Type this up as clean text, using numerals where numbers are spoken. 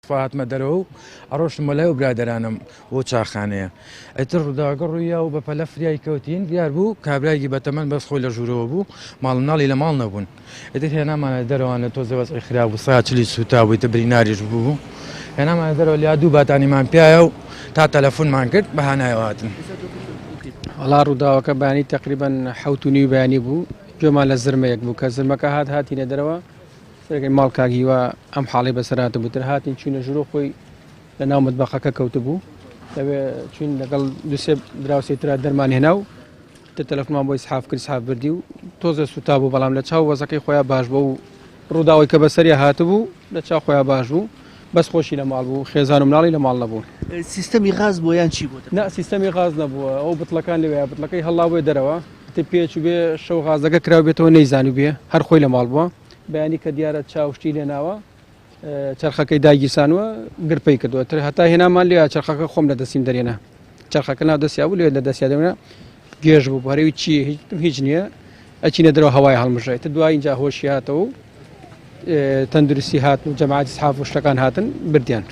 خوا هاتمە دەرەوە و ئەڕۆشتم بۆ لای ئەو برادەرانم بۆ چاخانەیە. ئیتر ڕووداوەکە ڕووییا و بە پەلە فریای کەوتین. دیار بوو کابرایەکی بەتەمەن بەس خۆی لە ژوورەوە بوو، ماڵ مناڵی لە ماڵ نەبوون. ئیتر هێنامانە دەرەوانە تۆزێ وەزعی خراپ بوو، سا چلی سووتا بوو، ئیتر بریناریش بوو. هێنامانە دەرەوە لیا دوو باتانیمان پیایە و تا تەلەفونمان کرد بە هانایەوە هاتن. وەڵا ڕووداوەکە بەیانی تەقریبەن 7:30 بەیانی بوو، گوێمان لە زرمەیەک بوو، کە زرمەکە هات هاتینە دەرەوە، سەرەکەی ماڵ کاک هیوا ئەم حاڵی بەسەر هاتبوو تر هاتین چوینە ژوورۆ خۆی لە ناو مەتبەخەکە کەوتبوو لەوێ چوین لەگەڵ دوسێ دراوسێ ترا دەرمان هێنا و تر تەلەفۆنمان بۆ ئیسحاف کرد ئیسحاف بردی و تۆزێ سوتا بوو بەڵام لە چاو وەزەکەی خۆیان باش بوو و ڕووداوی کە بەسەریا هاتبوو لە چاو خۆیان باش بوو بەس خۆشی لە ماڵ بوو خێزان و مناڵی لە ماڵ نەبوون. سیستەمی غاز بووە یان چی بووە؟ نا سیستەمی غاز نەبووە ئەو بتڵەکان لەوێ بتڵەکەی هەڵاوێ دەرەوە تر پێچوو بێ شەو غازەکە کراوبێتەوە نەیزانیوبێ هەر خۆی لە ماڵ بووە بەیانی کە دیارە چاو شتی لێ ناوە چەرخەکەی داگیرسانوە گرپەی کردووە تر هەتا هێنامان لێ چەرخەکە خۆم لە دەستیم دەرێنا چەرخەکە ناو دەستیا بوو لێ لە دەستیا دەرێنا گێژ بوو هەرەوی چی هیچ نییە ئەچینە دەرەوە هەوای هەڵمژێت دوای اینجا هۆشی هاتەوە و تەندروستی هاتن و جەماعەتی سحاف و شتەکان هاتن بردیان.